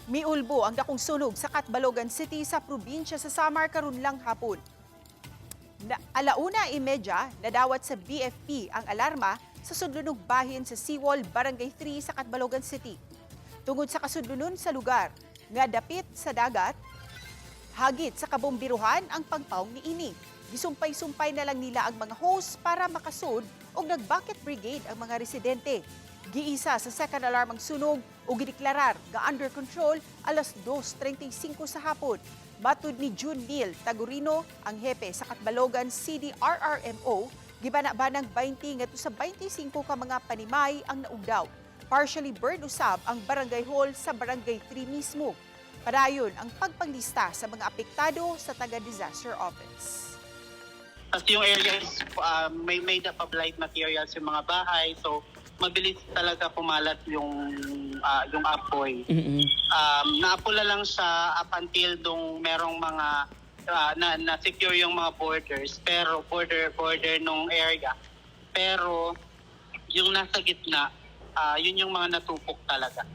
Miulbo ang dakong sunog sa Catbalogan City sa probinsya sa Samar karon lang hapon. Na, 1:30, nadawat sa BFP ang alarma sa sudlonog bahin sa Seawall, Barangay 3 sa Catbalogan City. Tungod sa kasudlonon sa lugar nga dapit sa dagat, hagit sa kabombiruhan ang pagpaong niini. Gisumpay-sumpay na lang nila ang mga hose para makasud og nag-bucket brigade ang mga residente. Giisa sa second alarm ang sunog ug gideklarar nga under control alas 2:35 sa hapon. Matud ni June Neil Tagorino, ang hepe sa Catbalogan CDRRMO, gibana-banang 20 ngadto sa 25 ka mga panimay ang naugdaw. Partially burned usab ang barangay hall sa Barangay 3 mismo. Padayon ang pagpanglista sa mga apektado sa taga-disaster office. Tapos yung area is may made up of light materials yung mga bahay. So mabilis talaga kumalat yung apoy. Naapula lang siya up until dong merong mga na secure yung mga borders, pero border border nung area. Pero yung nasa gitna, yun yung mga natupok talaga.